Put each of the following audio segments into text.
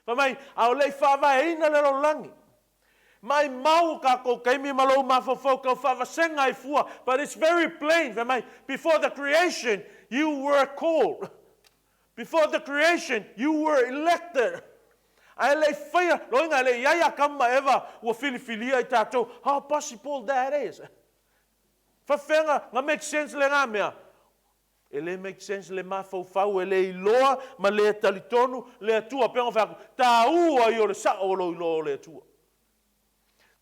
Fai mai, a o le i faavaeina le lalolagi. Maimau o tatou taimi ma lou mafaufau tau faavasega ai fua, but it's very plain, fai mai, before the creation, you were called. Before the creation, you were elected. Ae le i faia, loiga e le i i ai Atamu ma Eva ua filifilia i tatou. How possible that is? Faafefea na make sense lena mea? E le make sense le mafaufau e le iloa ma le talitonu le Atua. Pei ona fai atu, taua ia o le sao o lou iloa o le Atua.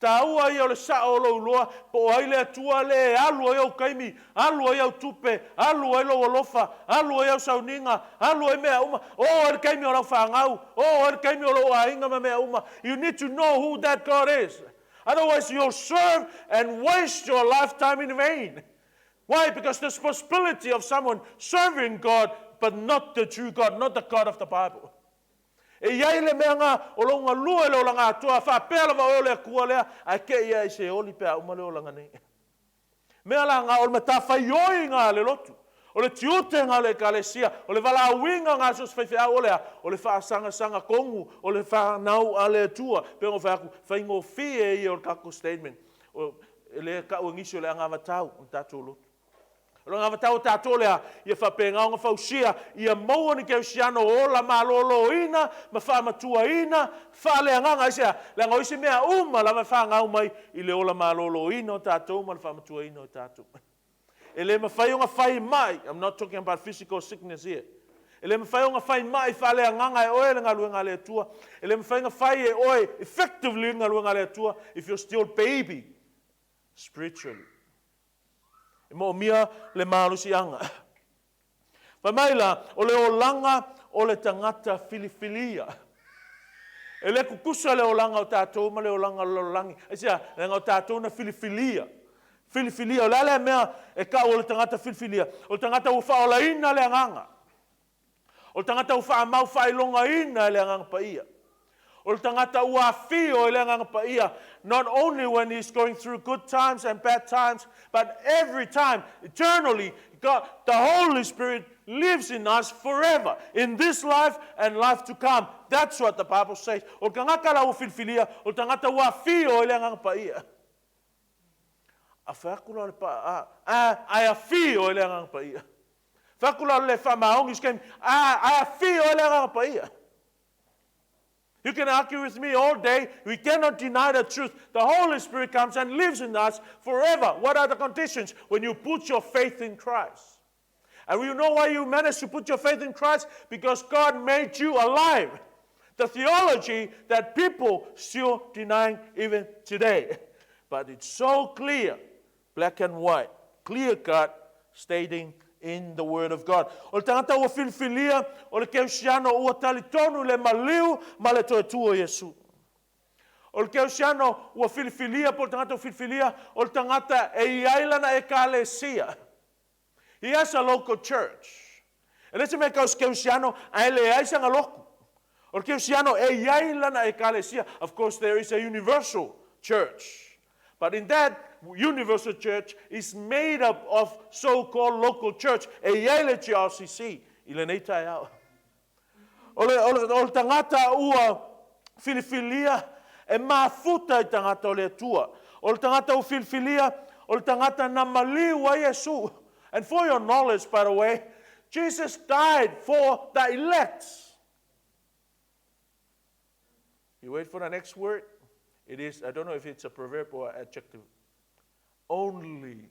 Taua ia o le sao o lou iloa po o ai le Atua lea e alu ai ou taimi, alu ai au tupe, alu ai lou alofa, alu ai au sauniga, alu ai mea uma, oo ai le taimi o lau fanau, oo ai le taimi o lou aiga ma mea uma. You need to know who that God is. Otherwise you'll serve and waste your lifetime in vain. Why? Because there's possibility of someone serving God but not the true God, not the God of the Bible. E i ai le mea na o lou galue i le olaga atoa, faapea lava oe o le Atua lea, ae te i ai se oli pe a uma le olaga nei. Mea la na o le matafaioi na a le lotu, o le tiute na o le Ekalesia, o le valaauina na a so o se faifeau o le a? O le faasagasag tonu o le fanau a le Atua. Pei ona fai atu, faigofie ia o le tatou statement. O, e le tau e nisi o le anavatau o le tatou lotu. O le anavatau o tatou o le a? Ia faapena ona fausia, ia maua ni kerisiano ola maloloina ma faamatuaina faaleagaga. Aisea? Leaga o isi mea uma lava e fanau mai i le ola maloloina o tatou ma le faamatuaina o tatou. E le mafai ona fai mai, I'm not talking about physical sickness here. E le mafai ona fai mai faaleagaga e oe le galuega a le Atua. E le mafai ona fai e oe effectively le galuega a le Atua if you're still baby spiritually. E moomia le malosiaga. Fai mai la, o le olaga o le tagata filifilia. E le tutusa le olaga o tatou ma le olaga o le lalolagi. Aisea? Leaga o tatou na filifilia. Filifilia. O le a lea mea e tau o le tagata filifilia? O le tagata ua faaolaina le agaga. O le tagata ua faamau faailogaina e le Agaga Paia. O le tagata ua afio i le Agaga Paia, not only when he is going through good times and bad times, but every time, eternally, God, the Holy Spirit lives in us forever, in this life and life to come. That's what the Bible says. O le tagata la ua filifilia, o le tagata ua afio i le Agaga Paia. A fai atu la o le pa, a, a, ae afio i le Agaga Paia. Fai atu la o le faamaoni i se taimi, a, ae afio i le Agaga Paia. You can argue with me all day. We cannot deny the truth. The Holy Spirit comes and lives in us forever. What are the conditions? When you put your faith in Christ. And you know why you managed to put your faith in Christ? Because God made you alive. The theology that people still denying even today. But it's so clear, black and white, clear cut, stating in the Word of God. O le tagata ua filifilia, o le kerisiano ua talitonu i le maliu ma le toe tu o Iesu. O le kerisiano ua filifilia, po o le tagata ua filifilia, o le tagata e i ai lana ekalesia. He has a local church. E le se mea tau se kerisiano ae leai sana lotu. O le kerisiano e i ai lana ekalesia. Of course there is a universal church. But in that universal church is made up of so-called local church. E i ai le GRCC i lenei taeao. O le, o le, o le tagata ua filifilia e mafuta i tagata o le Atua. O le tagata ua filifilia, o le tagata na maliu ai Iesu. And for your knowledge, by the way, Jesus died for the elect. You wait for the next word? It is, I don't know if it's a proverb or adjective. Only.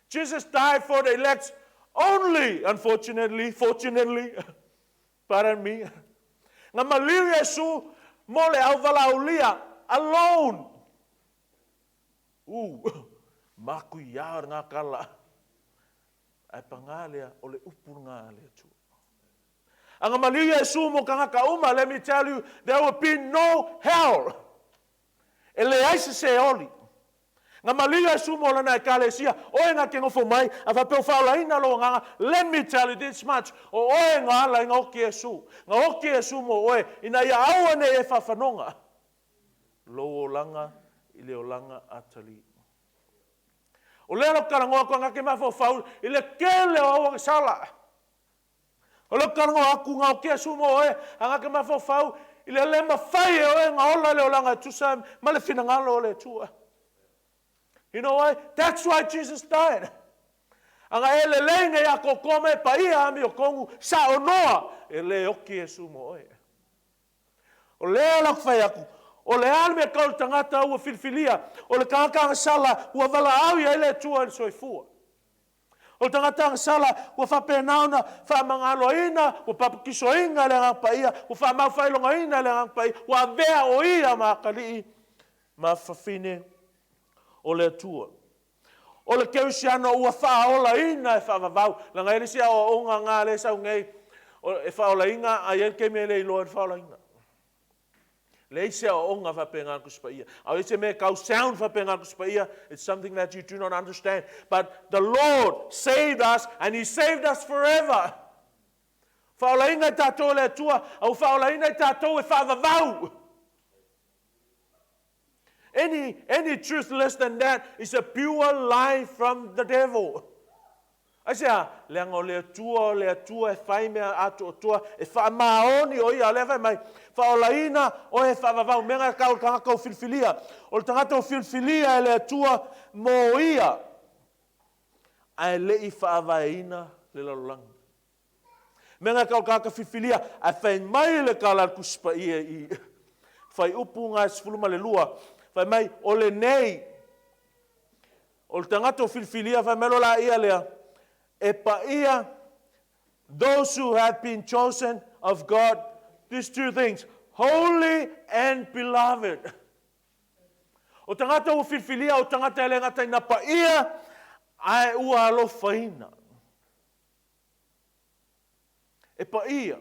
Jesus died for the elect only, unfortunately, fortunately, pardon me. Na maliu Iesu mo le au valaaulia alone. Ooh, makuia o le ngā kala. Ae pagā lea o le upu ngā le Atua. A na maliu Iesu mo tagata uma, let me tell you, there will be no hell. E leai se Seoli. Na maliu Iesu mo lana ekalesia, oe na te nofo mai, a faapea ua faaolaina lou agaga, let me tell you this much, o oe na ala i na oki Iesu. Na oki Iesu mo oe, ina ia aua nei e faafanoga lou olaga i le olaga atalii. O lea lau talanoa atu aga te mafaufau i le tele o aua sala. O lou talanoa atu gaotia Iesu mo oe, a gata mafaufau i le le mafai e oe ona ola le olaga e tusa ma le finagalo o le Atua. You know why? That's why Jesus died. Aga e lelei nei atoatoa ma e paia amiotonu saonoa, e le oti Iesu mo oe. O lea la ou te fai atu, o le a le mea tau o le tagata ua filifilia, o le tagata agasala ua valaau i ai le Atua i le soifua. O le tagata agasala ua faapena ona faamagaloina, ua papatisoina e le Agaga Paia, ua faamaufaailogaina e le Agaga Paia, ua avea o ia ma atalii ma fafine o le Atua. O le kerisiano ua faaolaina e faavavau, leaga e i ai le isi aoaoga na lea e sau nei, e faaolaina ae i ai le taimi e le iloa ai le faaolaina. Leai se aoaoga faapena a le Tusi Paia. A o i ai se mea e tau sound faapena a le Tusi Paia, it's something that you do not understand. But the Lord saved us and He saved us forever. Faaolaina i tatou e le Atua, a ua faaolaina i tatou e faavavau. Any, any truth less than that is a pure lie from the devil. Aisea? Leaga o le Atua o le Atua e fai mea atoatoa, e faamaoni o Ia. O lea e fai mai, Faaolaina oe e faavavau. Mea na e tau o le tagata ua filifilia. O le tagata ua filifilia e le Atua mo Ia, ae le i faavaeina le lalolagi. Mea na e tau o le tagata filifilia, ae fai mai le tala a le Tusi Paia i Fuaiupu 12, fai mai, o lenei, O le tagata ua filifilia, fai mai loa laia lea, e paia those who have been chosen of God, these two things, holy and beloved. O tagata ua filifilia, o tagata e le gata ina paia, ae ua alofaina. E paia.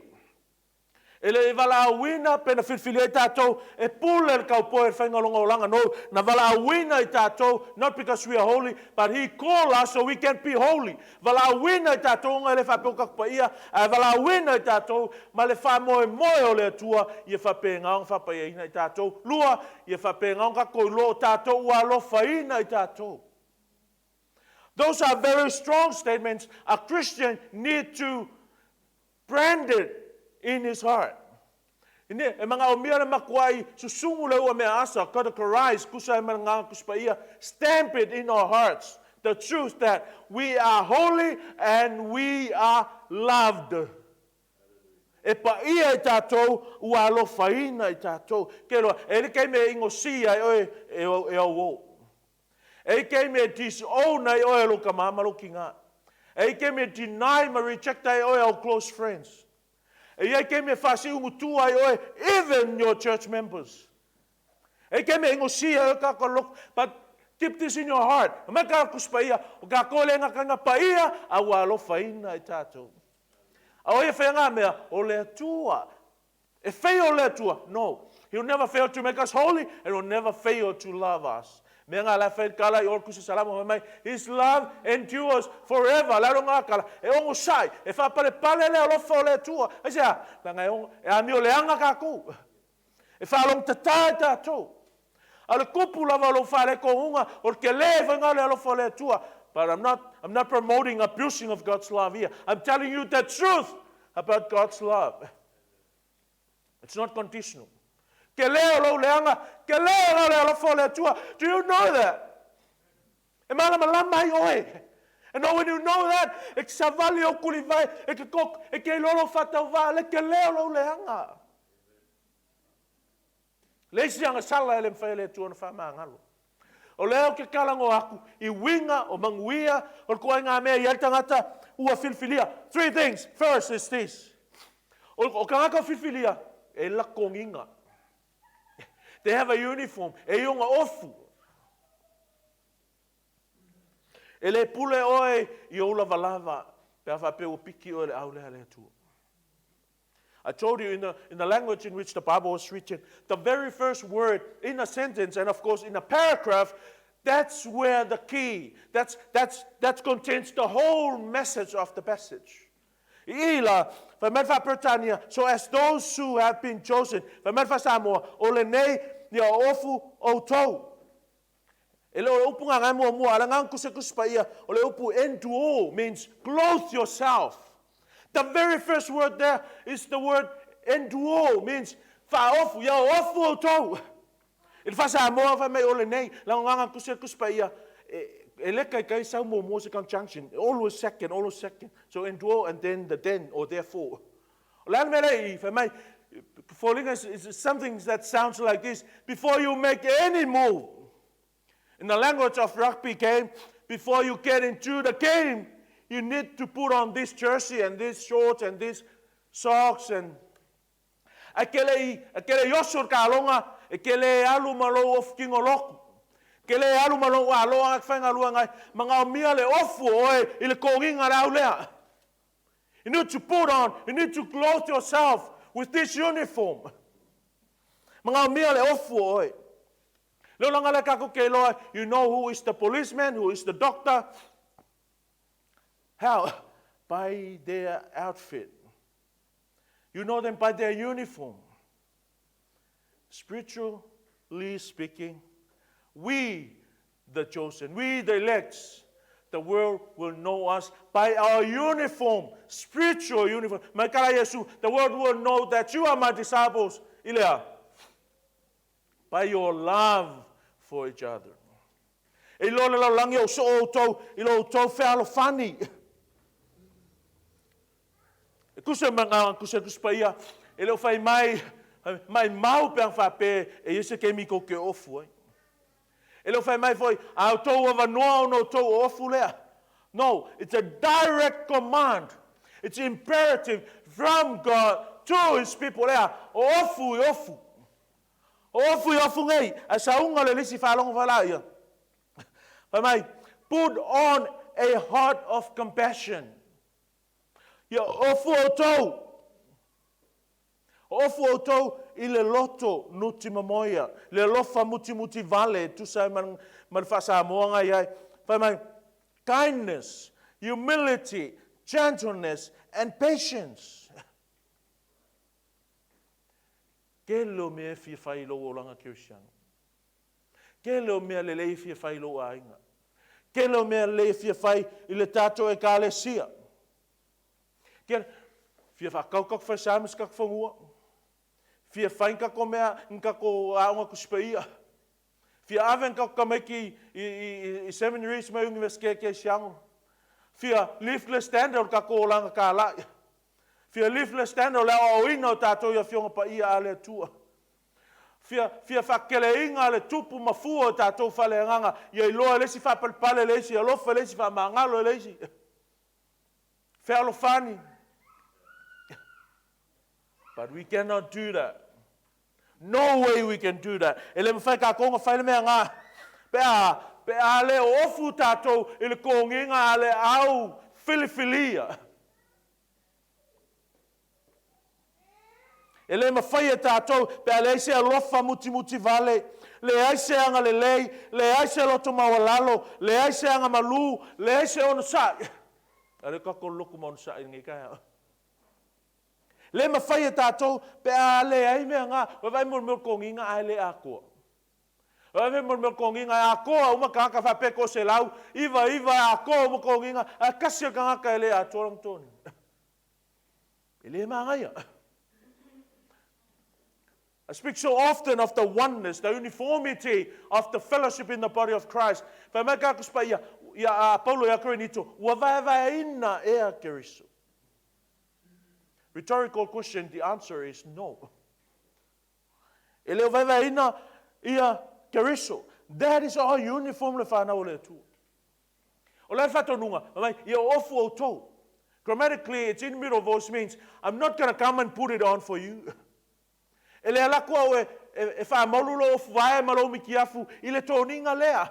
E le i valaauina pe na filifilia ai tatou e pule le kaupoe i le faiga o lona olaga. No, na valaauina i tatou, not because we are holy, but He call us so we can be holy. Valaauina i tatou ona e le faapea ua tatou paia, ae valaauina i tatou ma le faamoemoe o le Atua ia faapena ona faapaiaina i tatou. Lua, ia faapena ona tatou iloa o tatou ua alofaina i tatou. Those are very strong statements a Christian need to brand it in his heart. E manaomia le matuai susugu le ua mea asa, categorize, tusa ai ma le Agaga Tusi Paia, stamp it in our hearts, the truth that we are holy and we are loved. E paia i tatou, ua alofaina i tatou. Ke loa, e i ai le taimi e inosia ai oe e au uo. E i ai taimi e disown ai oe e lou tama ma lou tina. E i ai taimi e deny ma reject ai oe e au close friends. E i ai taimi e faasiugutu ai oe even your church members. E i ai taimi e inosia ai oe tagata loto. But keep this in your heart. Aumai ka Tusi Paia, o tatou e le gata ina paia, a ua alofaina i tatou. A o ai e faia nga mea? O le Atua. E fail le Atua? No. He will never fail to make us holy and will never fail to love us. Mea nga la fai kala i o kusi salamo fai mai, His love endures forever. La ronga kala, e ogosai, e whaapalepale le alofa o le Atua. Aisea, leaga e, ongo, e amio leaga tatou. E whaalongotata i tatou. A o le tupu lava o lou faalekohuga, o le tele faiga o le alofa o le Atua. But I'm not promoting abusing of God's love here. I'm telling you the truth about God's love. It's not conditional. Tele o lou leaga, tele o le alofa o le Atua. Do you know that? E malamalama ai oe. And when you know that, e te savali ou tulivae, e te kok, e te iloa lou faatauvaa, le tele o lou leaga. Le isi agasala e le mafai e le Atua ona faamagalo. O lea ou te talanoa atu i uiga o manuia o le ituaiga mea e i ai le tagata ua filifilia. Three things. First is this. O tagata ua filifilia, e lakogiga. They have a uniform. E i ona ofu. E le pule oe i ou lavalava pe a faapea ua piki oe i le au lea a le Atua. I told you in the language in which the Bible was written, the very first word in a sentence and of course in a paragraph, that's where the key, that's, that's, that contains the whole message of the passage. I la, fai mai le faa-Peretania, so as those who have been chosen, fai mai le faa-Samoa, o lenei ia ofu outou. E le o le upu gagae muamua, a o le agaga tusitusi paia, o le upu enduo means clothe yourself. The very first word there is the word enduo, means faaofu, ia ofu outou. I le faa-Samoa fai mai o lenei, lagogaga tusi le Tusi Paia, e le taitai sau muamua se conjunction, always second, always second. So enduo and then the then or therefore. O le a le mea lea i fai mai, foliga is something that sounds like this, before you make any move, in the language of rugby game, before you get into the game, you need to put on this jersey and this shorts and this socks and Ae ke le i, ke le i oso le kaloga, e ke le alu ma lou ofu kino loku. Ke le alu ma lou aloa ke faigaluega ai, magaomia le ofu o oe i le kogiga le au lea. You need to put on, you need to clothe yourself with this uniform. Magaomia le ofu o oe. Le olaga lea tatou te iloa, you know who is the policeman, who is the doctor. How? By their outfit. You know them by their uniform. Spiritually speaking, we, the chosen, we, the elect, the world will know us by our uniform, spiritual uniform. Mai kala Iesu, the world will know that you are my disciples. Ilea, by your love for each other. E iloa le lalolagi o soo outou i lo outou fealofani. E tusa ma ngā tusa tusa paia, e le o fai mai, mai mau pe ang whape, e ia se kemi kou ke ofu ai. E le o fai mai foi, a outou avanoa ona outou ofu lea. No, it's a direct command. It's imperative from God to His people. Lea, o ofu i ofu. O ofu i ofu nei, ae sauga le lisi faalogo fai la ia. Fai mai, put on a heart of compassion. Ia ofu outou. O ofu outou i le loto nuti mamoia, le alofa mutimuti vale e tusa ai ma, ma le faa-Samoa i ai. Fai mai, kindness, humility, gentleness and patience. Tele o mea e fia fai i lou olaga kerisiano. Tele o mea lelei e fia fai i lou aiga. Tele o mea lelei e fia fai i le tatou ekalesia. Tele, fia whaakau kako whai sa ma se kako whangua. Fia whai kako mea ni kako aonga kusipa ia. Fia ave ni kako tamaiti i, i, i, i seminaries ma university ke siango. Fia lift le standard o le tatou olaga tāla'i. Fia lift le standard o le aoaoina o tatou i Afioga Paia a le Atua. Fia, fia faakeleina le tupu ma fua o tatou faleagaga, ia iloa e le isi faapalepale e le isi, alofa e le isi, faamagalo e le isi. Fealofani. But we cannot do that. No way we can do that. E le mawhai kākou ona fai le mea ngā. Pe a, pe a le o ofu tātou i le kōgiga a le au filifilia. E le mawhai e tātou, pe a leai se alofa mutimuti vale, leai se agalelei, leai se loto maualalo, leai se agamalu, leai se onosai. A le kako loku ma onosai lenei taeao. Le mawhai e tātou, pe a leai mea ngā, wai vai mo le mea o le kogiga ae le atoa. Wai vai mo le mea o le kogiga e atoa uma tagata faapea ko se lau, iva iva e atoa uma kogiga, ae kasi o le tagata e le atoa lona toniga. E le māngaia. I speak so often of the oneness, the uniformity of the fellowship in the body of Christ. Fai mai ka kuspa ia, ia a Paulo ia Korinito, ua vaevaeina ea Keriso. Rhetorical question, the answer is no. E le o vaevaeina ia Keriso. That is our uniform le whanau o le Atua. O le whatonuga, mai, ia ofu outou. Grammatically, it's in middle voice means, I'm not going to come and put it on for you. E le ala aku au e, e, e whaamaulu lo ofu vae ma lou mikiafu i le toniga lea.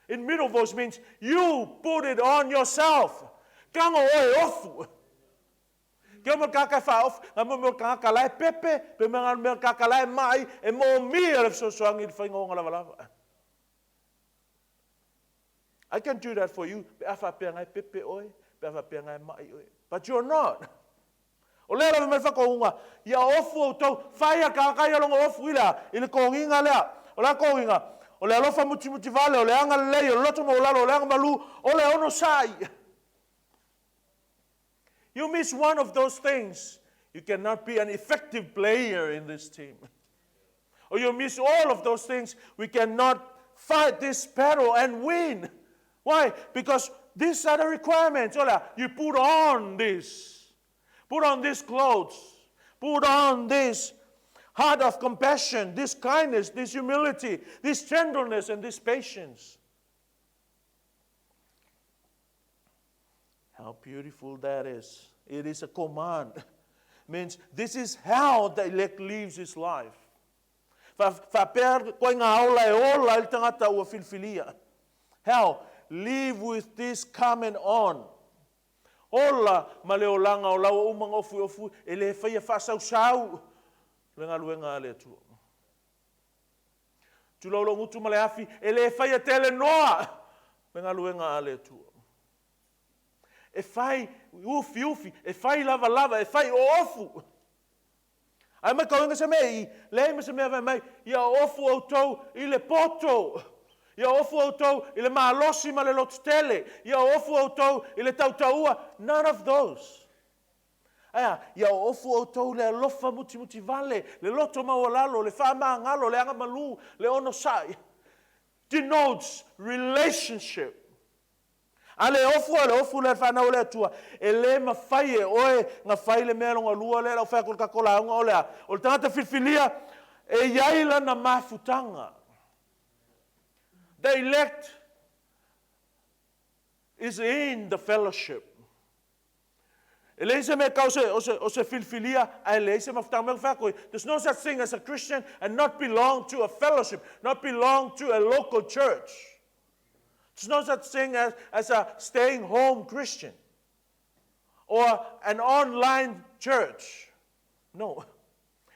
In middle voice means, you put it on yourself. Tago oe ofu. Ke o mea kākā e whaofu, ngā mea mea kākā la e pepe, pe mea ngā mea kākā la e mai, e mōmia le fesoasoani i le whainga o ngā lavalava. I can do that for you, pe a whapea ngai pepe oe, pe a whapea ngai mai oe. But you're not. O lea lava mai whakaunga, ia ofu outou, whai a kākā ia longa ofu i lea, i le kōgiga lea. O la kōgiga, o le alofa mutimuti vale, o le agalelei, o le loto maualalo, o le agamalu, o le onosai. You miss one of those things, you cannot be an effective player in this team. Or you miss all of those things, we cannot fight this battle and win. Why? Because these are the requirements. You put on this. Put on these clothes. Put on this heart of compassion, this kindness, this humility, this gentleness, and this patience. How beautiful that is. It is a command. Means this is how the elect lives his life. Faapea koe ngā ola e ola ai le tangata ua filifilia. How? Live with this comment on. Ola ma le olaga o laua uma nga ofuiofu e le faia faasausau le galuega a le Atua. Tulou lou gutu ma le afi e le faia tele noa le galuega a le Atua. E fai ufiufi, e fai lavalava, e fai oofu. Ae mai kauenga se mea i leai ma se mea fai mai, ia ofu outou i le poto. Ia ofu outou i le malosi ma le lototele. Ia ofu outou i le tautaua. None of those. Ae a? Ia ofu outou le alofa mutimuti vale, le loto maualalo, le faamagalo, le agamalu, le onosai. Denotes relationship. A le ofu a le ofu lea fanau o le Atua, e le mafai e oe na fai le mea longa lua lea lau fai atu le tatou lauga o le a? O le tagata filifilia e i ai lana mafutaga. The elect is in the fellowship. E leai se mea kau se, o se, o se filifilia, ae leai se mafutaga. Mea fai atu, there's no such thing as a Christian and not belong to a fellowship, not belong to a local church. There's no such thing as a staying home Christian or an online church. No.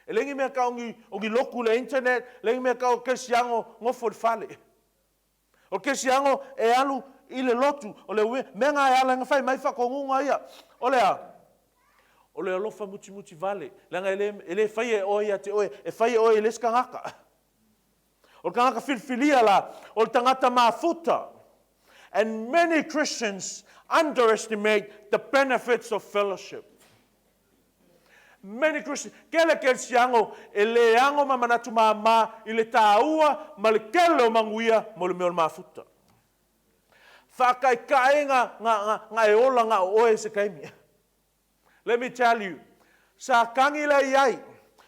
E leai ni mea kau o ni loku le internet, leai ni mea kau o kerisiano nofo i le fale. O le kerisiano e alu i le lotu, o le mea na e ala ai na fai mai faatonuga ia, o le a? O le alofa mutimuti vale, leaga e le, e le faia e oe ia te oe, e fai e oe i le isi tagata. O le tagata filifilia la, o le tagata mafuta. And many Christians underestimate the benefits of fellowship. Many Christians, kele kerisiano e le ano ma manatu māmā i le tāua ma le kele o manuia mo le mea o le mafuta. Whakaikainga nga, nga, nga e ola nga o oe se kaimi. Let me tell you, sa kangi le iai,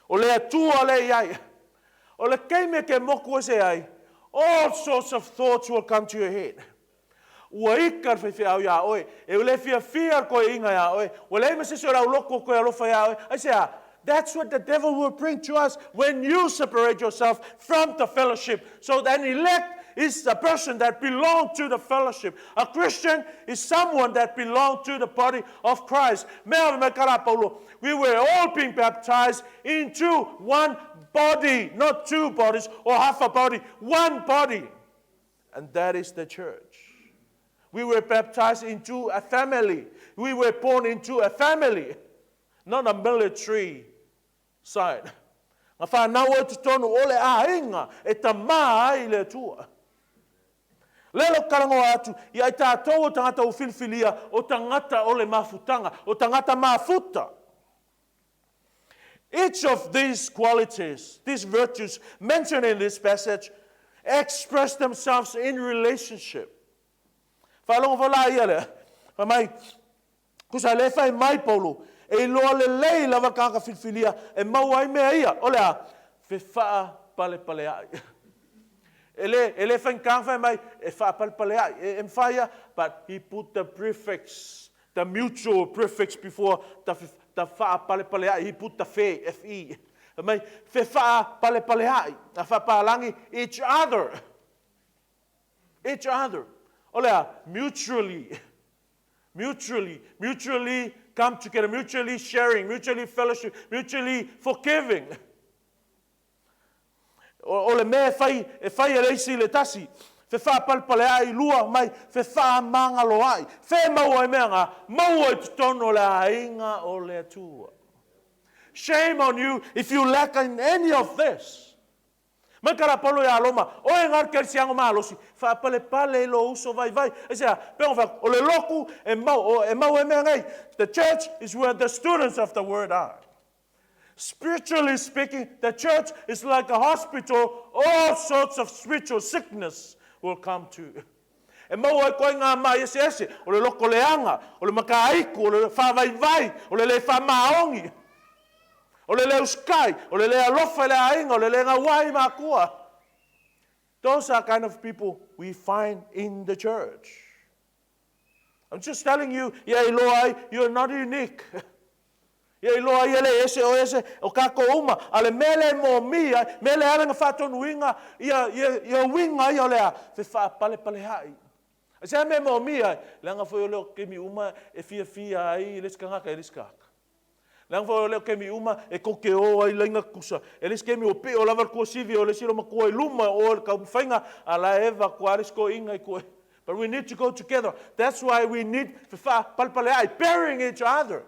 o le Atua le iai, o le keime ke moku e se ai, all sorts of thoughts will come to your head. Ua ika le faifeau iā oe, e le fiafia le koeina iā oe, ua leai ma se isi o le auloko o koe alofa iā oe. Aisea? That's what the devil will bring to us when you separate yourself from the fellowship. So an elect is a person that belongs to the fellowship. A Christian is someone that belongs to the body of Christ. We were all being baptized into one body, not two bodies or half a body, one body. And that is the church. We were baptized into a family. We were born into a family, not a military side. Na whanau i totonu o le āinga e tamā ai le Atua. Lea lou talanoa atu i ai tātou o tagata ua filifilia, o tagata o le mafutaga, o tagata mafuta. Each of these qualities, these virtues mentioned in this passage, express themselves in relationship. Faalogo foi la ia lea, fai mai, tusa lea fai mai Paulo, e iloa lelei lava le tagata filifilia e maua ai mea ia, o le a? Fefaapalepai. E le, e le faigata fai mai, e faapalepaleai, e, e mafai ia, but he put the prefix, the mutual prefix before the, the faapalepaleai, he put the fe, F-E. Fai mai, fefaapalepai, a faapalangi each other. Each other. O le a? Mutually. Mutually. Mutually come together, mutually sharing, mutually fellowship, mutually forgiving. O, o le mea e fai, e fai e le isi i le tasi, fefaapalepai lua mai, fefaamagaloai, fe maua ai mea nga, maua i totonu o le aiga o le Atua. Shame on you if you lack in any of this. Mai ka la Paulo iā Roma, Oe ga le kerisiano malosi, faapalepale i lou uso vaivai. Aisea? Pei ona fai atu, o le lotu e mau, e mau ai mea nei. The church is where the students of the word are. Spiritually speaking, the church is like a hospital, all sorts of spiritual sickness will come to. E maua ai koe i ngā mai eseese, o le loko leaga, o le mataaiku, o le faavaivai, o le le faamaoni, o le le usikai, o le le alofa i le aiga, o le le gauai i makua. Those are kind of people we find in the church. I'm just telling you, ia iloa ai, you're not unique. Ia iloa ai e le ese o ese o kākou uma. A o le mea lea e mōmī ai, mea lea e ala ona faatonuina ia, ia, ia uiga ia o le a, fefaapalepaleaʻi. A se a mea e mōmī ai? Leaga foi o lea o taimi uma e fiafia ai le isi tagata i le isi tagata. Leaga foi o lea o taimi uma e tou te o ai laina tutusa. E le isi taimi ua pio lava le tuasivi o le isi loomatua i luma o oe i le taumafaiga, a la e eva atu lava le isi toeaina i tua. But we need to go together. That's why we need fefaapalepaleaʻi, bearing each other.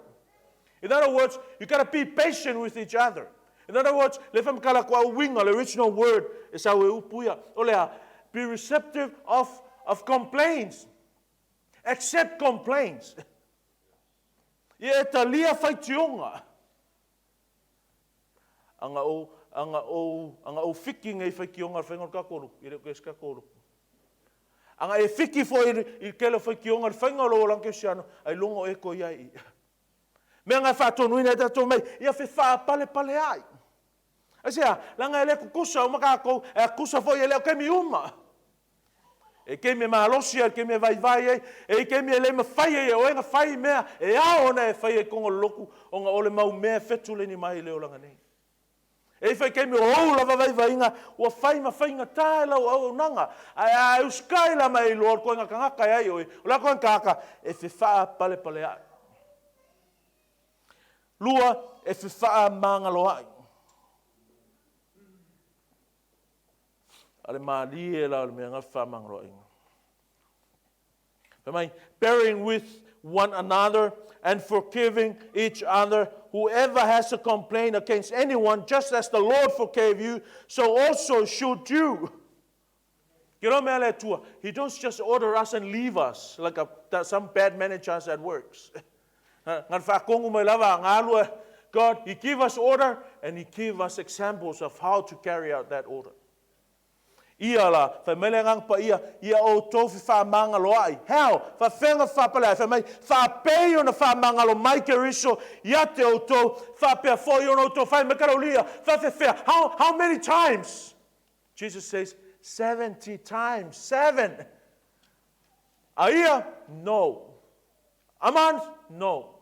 In other words, you gotta be patient with each other. In other words, le faamatala atu au uiga, le original word e sau e upu ia, o le a? Be receptive of, of complaints. Accept complaints. Ia e talia faitioga. Aga ou, aga ou, aga ou fiki nei faitioga i le faiga o le tatou lotu, e le o toe ese tatou lotu. Aga e fiki foi i le tele o faitioga i le faiga o lou olaga kerisiano, ailoga o e toe i ai i i. Mea na e faatonuina ai tatou mai, ia fefaapalepaleai. Aisea? Leaga e le tutusa uma tatou, e tutusa foi e le o taimi uma. E taimi e malosi ai, e taimi e vaivai ai, e i taimi e le mafai ai e oe ona fai mea e ao ona e faia i totonu o le lotu, ona o le mau mea e fetuleni mai i le olaga nei. E i fai taimi o ou lava vaivaiga ua fai ma faigata e lau auaunaga, ae a e usikai la ma e iloa o le koena tagata e ai oe, o le a koena tagata e fefaapalepaleaʻi. Lua, e fefaamagaloaʻi. A le mālie la o le mea na fefaamagaloaʻiga. Fai mai, bearing with one another and forgiving each other, whoever has a complaint against anyone, just as the Lord forgave you, so also should you. Ke loa mea le Atua, He don't just order us and leave us like a, some bad managers at works. Na le faatonu mai lava a galue, God, He give us order and He give us examples of how to carry out that order. Ia la, fai mai le Agaga Paia, ia outou fefaamagaloaʻi. How? Faafefea ona fefaapale ai? Fai mai, faapei ona faamagalo mai Keriso ia te outou, faapea foi ona outou fai mai kalaulia. Faafefea? How, how many times? Jesus says, 70 times seven. A ia? No. A month? No.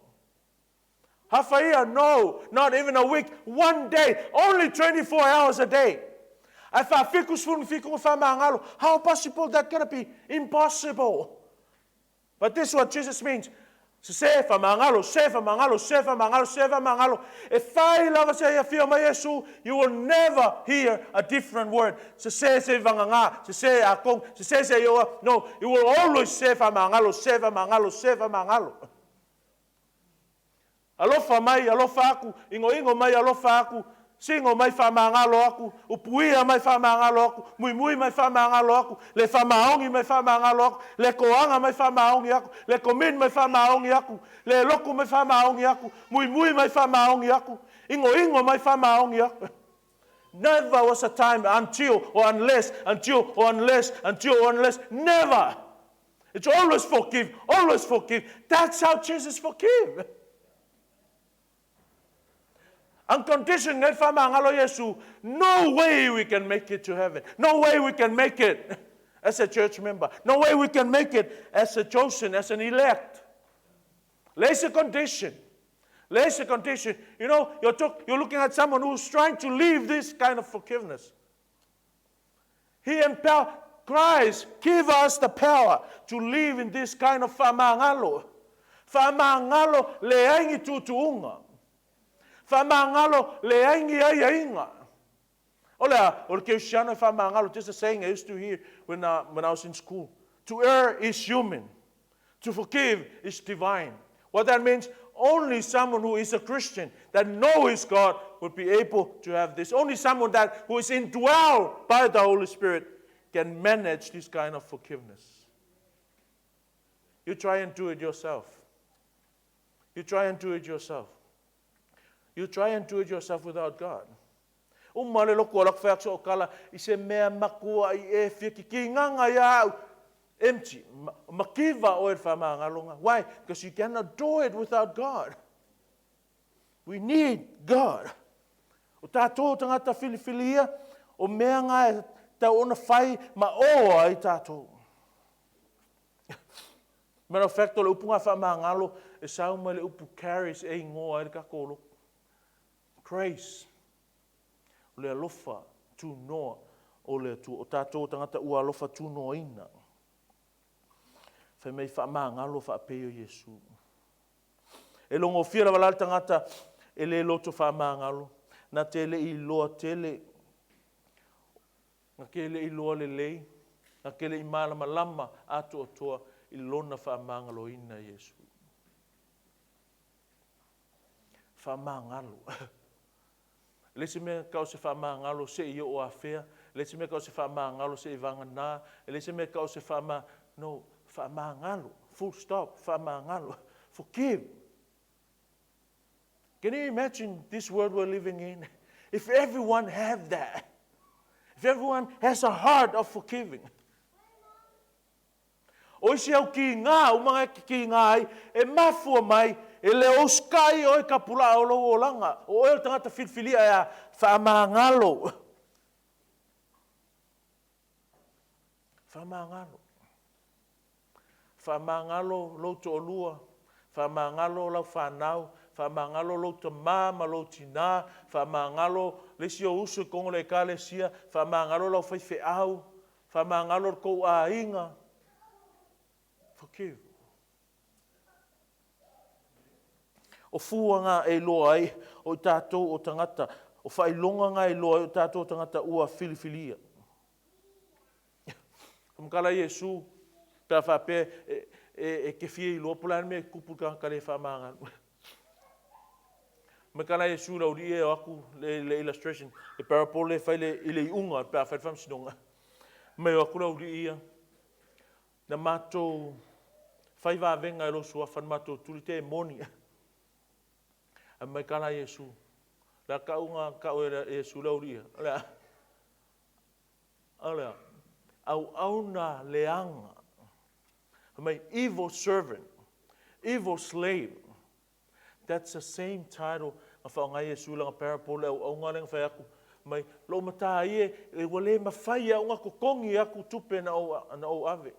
Half a year? No. Not even a week. One day. Only 24 hours a day. Ae faafitu sefulu ma fitu na faamagalo. How possible that gonna be? Impossible. But this what Jesus means. Sese faamagalo, se faamagalo, se faamagalo, se faamagalo. E fai lava se ai afio mai Iesu, you will never hear a different word. Sese se vagagā, sese a kong, sese se ioa. No, you will always se faamagalo, se faamagalo, se faamagalo. Alofa mai, alofa aku, ingoingo mai, alofa aku, singo mai, faamagalo aku, upuia mai, faamagalo aku, muimui mai, faamagalo aku, le faamaoni mai, faamagalo aku, le koaga mai, faamaoni aku, le komin mai, faamaoni aku, le loku mai, faamaoni aku, muimui mai, faamaoni aku, ingoingo mai, faamaoni aku. Never was a time until or unless, until or unless, until or unless, never. It's always forgive, always forgive. That's how Jesus forgive. Unconditional ngai faamagalo Iesu, no way we can make it to heaven. No way we can make it as a church member. No way we can make it as a chosen, as an elect. Leai se condition. Leai se condition. You know, you're, talk, you're looking at someone who's trying to live this kind of forgiveness. He empower, Christ give us the power to live in this kind of faamagalo. Faamagalo leai ni tuutuuga. Faamagalo leai ni aiaiga. O le a? O le kerisiano e faamagalo, just a saying I used to hear when, uh, when I was in school. To err is human. To forgive is divine. What that means, only someone who is a Christian that knows God will be able to have this. Only someone that who is indwelled by the Holy Spirit can manage this kind of forgiveness. You try and do it yourself. You try and do it yourself. You try and do it yourself without God. Uma le loko o lak whai o kala i se mea makua i e fia ki ki nganga ia au. Empty. Makiva o e whamāngalonga. Why? Because you cannot do it without God. We need God. O tātou tangata whiliwhilia, o mea ngā e tau ona whai ma oa i tātou. Matter of fact, o le upu ngā whamāngalo, e sau mai le upu charis e ingoa e le kakolo. Grace. O le alofa tūnoa o le Atua. O tātou tangata ua alofa tūnoa ina. Whai mei whamāngalo whaapei o Iesu. E logofia lava la le tagata e le loto faamagalo, na te le i iloa tele, na ke le i iloa lelei, na ke le i malamalama atoatoa i lona faamagaloina Iesu. Faamagalo. E le se mea tau o se faamagalo se i oo afea, e le se mea tau o se faamagalo se i vagana, e le se mea tau o se faama... No, faamagalo, full stop, faamagalo. Forgive. Can you imagine this world we're living in? If everyone have that, if everyone has a heart of forgiving, O isi au kīngā, umanga e ke kīngā ai, e mafua mai, e le usikai oe ka pula'a o lou olaga, o oe o le tagata filifilia e a faamagalo. Faamagalo. Faamagalo lou to'alua, faamagalo lau fanau, faamagalo lou tamā ma lou tinā, faamagalo le isi ou uso i totonu o le Ekalesia, faamagalo lau faifeau, Faamagalo le tou aiga. Forgive. O fua nga e iloa ai o i tatou o tagata, o faailoga nga e iloa ai o tatou o tagata ua filifilia. Famakala Iesu pe a faapea e te fia iloa po o le a le mea e tupu i le tagata le faamagalo. Mai kala Iesu lau alii e o atu le illustration, le parable le fai i le iuga pe a fai le faamasinoga. Mai o atu le aualii ia, na matou fai vavega e lou suafa na matou tuli te e moni. Ae mai kala Iesu, le a kau nga kau e Iesu le aualii ia, o le a? O le a? Auauna leaga. Fai mai, evil servant, evil slave. That's the same title na faaaoga ai Iesu i lana parable le auaunga lea na fai atu mai, lou matā ie, ua le mafai e au na totogi aku tupe na ou, na ou ave.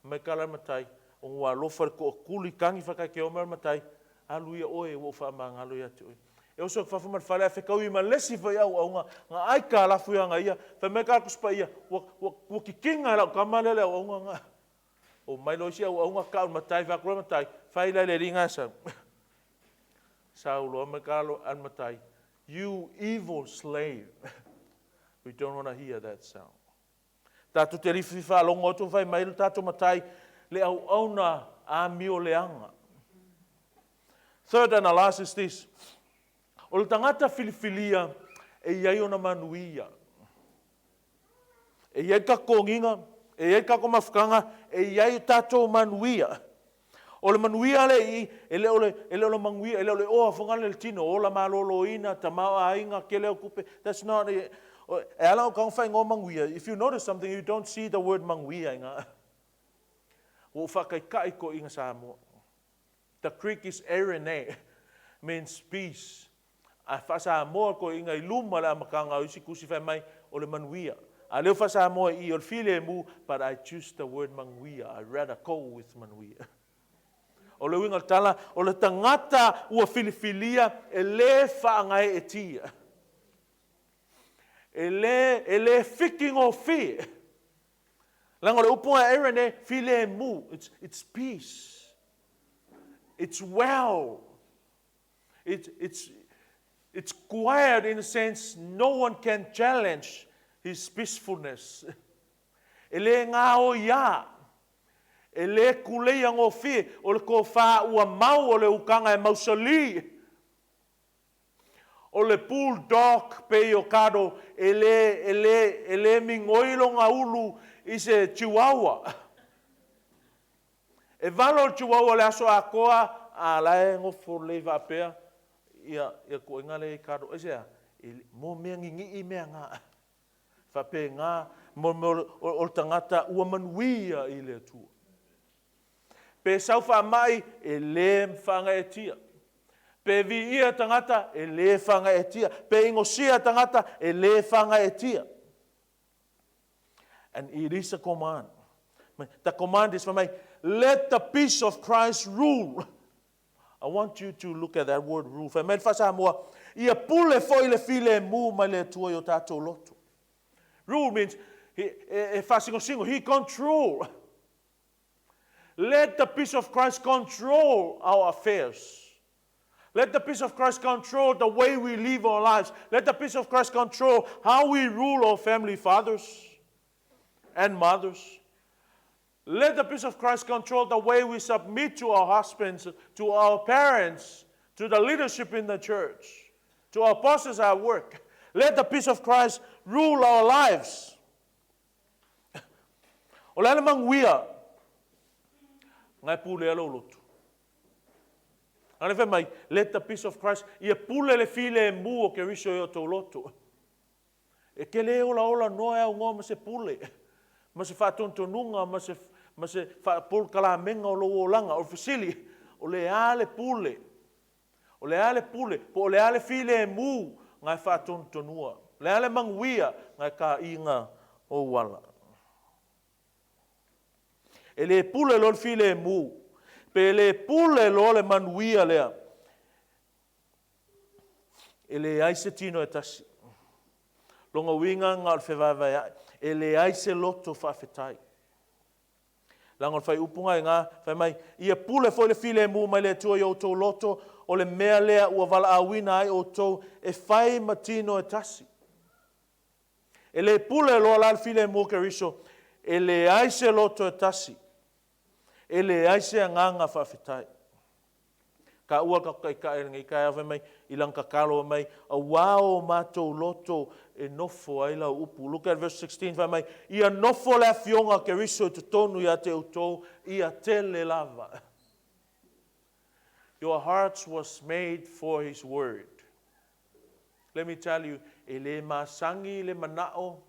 Mai ka la matai, ona ua alofa le toatuli tagi whakaekeo mai o le matai, alu ia oe ua ou faamagalo ia te oe. E oso atu fafo ma le fale ae fetaui ma le isi foi auaunga na ai kalafu ia na ia, fai mai ka Tusi Paia, ua, ua, ua kikiga e lau tama lea le auaunga na. O mai loa isi auaunga kau le matai, fai atu loa le matai, fai la i le alii na e sau. Sau loa mai ka lo a le matai, you evil slave. We don't want to hear that sound. Tatou te riwhi faalogo atu fai mai lo tatou matai le auauna amio leaga. Third and the last is this. O le tagata filifilia e i ai ona manuia. E i ai ka kogiga, e i ai ka mafutaga, e i ai tatou manuia. O le manuia le i, e le o le, e le o le manuia, e le o le oa foga le tino, ola malōlōina, tamaoaiga, tele o tupe. That's not it. E ala o ka whaingoa manuia. If you notice something, you don't see the word manuia inga. Ua whakaikai ko inga Samoa. The Greek is eirene, means peace. A faa-Samoa ko inga i luma le amataga o isi tusi fai mai, o le manuia. A leo faa-Samoa i o le filemu, but I choose the word manuia, I rather go with manuia. O le uiga o le tala, o le tagata ua filifilia e le faagaeetia. E le, e le fikigofie. Leaga o le upu a eirene, filemu, it's, it's peace. It's well. It, it's, it's quiet in a sense no one can challenge his peacefulness. E le gaoiā, e le kuleia gofie, o le tofa ua mau o le ukaga e mausali. O le bulldog pei o Kado e le, e le, e le migoi lona ulu i se chihuahua. E valo le chihuahua i le aso atoa, a la e nofo lelei faapea ia, ia tuuaiga lea i Kado. Aisea? E, mo mea ninii mea na. Faapena mo mea o le tagata ua manuia i le Atua. Pe sau faamai, e le faagaeetia. Pe viia tagata, e le faagaeetia. Pe inosia tagata, e le faagaeetia. And it is a command. The command is for me, let the peace of Christ rule. I want you to look at that word rule. Fai mai le faa-Samoa, ia pule foi le filemu mai le Atua i o tatou loto. Rule means, he, e, e faasinosino, he control. Let the peace of Christ control our affairs. Let the peace of Christ control the way we live our lives. Let the peace of Christ control how we rule our family, fathers and mothers. Let the peace of Christ control the way we submit to our husbands, to our parents, to the leadership in the church, to our bosses at work. Let the peace of Christ rule our lives. O le a le manuia na e pulea lou loto? A fai mai, let the peace of Christ, ia pule le filemu o Keriso i o tou loto. E te le olaola noa e aunoa ma se pule, ma se faatonutonuga, ma se, ma se faapolokalaamega o lou olaga. O le fesili, o le a le pule? O le a le pule? Po o le a le filemu na e faatonutonua? O le a le manuia na e taaiga ou ala? E le pule loa le filemu, pe le pule loa le manuia lea, e leai se tino e tasi. Lona uiga na o le fevaevaea'i, e leai se loto faafetai. Leaga o le faaiupu na i ina, fai mai, Ia pule foi le filemu mai le Atua i o outou loto, o le mea lea ua valaauina ai outou e fai ma tino e tasi. E le pule loa la le filemu o Keriso, e leai se loto e tasi, e leai se agaga faafetai. Taua le tatou Taitai i lenei taeao fai mai i lana tatalo fai mai, Auā o matou loto e nofo ai lau upu. Look at verse 16 fai mai, Ia nofo le Afioga a Keriso i totonu ia te outou, ia tele lava. Your hearts was made for his word. Let me tell you, e le masani le manao,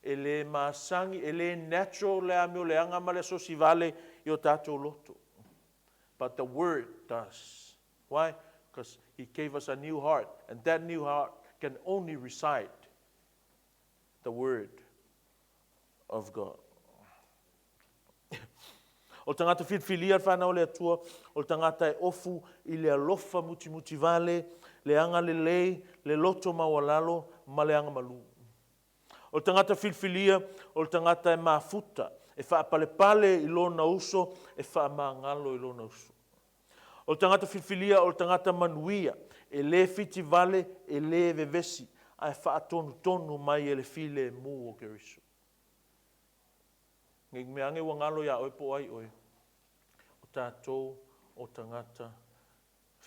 e le masani, e le natural le amioleaga ma le asosi vale i o tatou loto. But the word does. Why? Because he gave us a new heart, and that new heart can only recite the word of God. O le tagata filifilia le fanau a le Atua, o le tagata e ofu i le alofa mutimuti vale, le agalelei, le loto maualalo ma le agamalu. O le tagata filifilia, o le tagata e mafuta, e faapalepale i lona uso, e faamagalo i lona uso. O le tagata filifilia, o le tagata manuia, e le fitivale, e le vevesi, ae faatonutonu mai e le filemu o Keriso. Nei mea ane ua galo iā oe po o ai oe, o tatou o tagata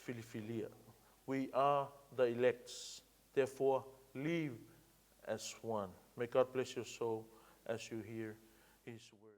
filifilia. We are the elects, therefore live as one. May God bless your soul as you hear His word.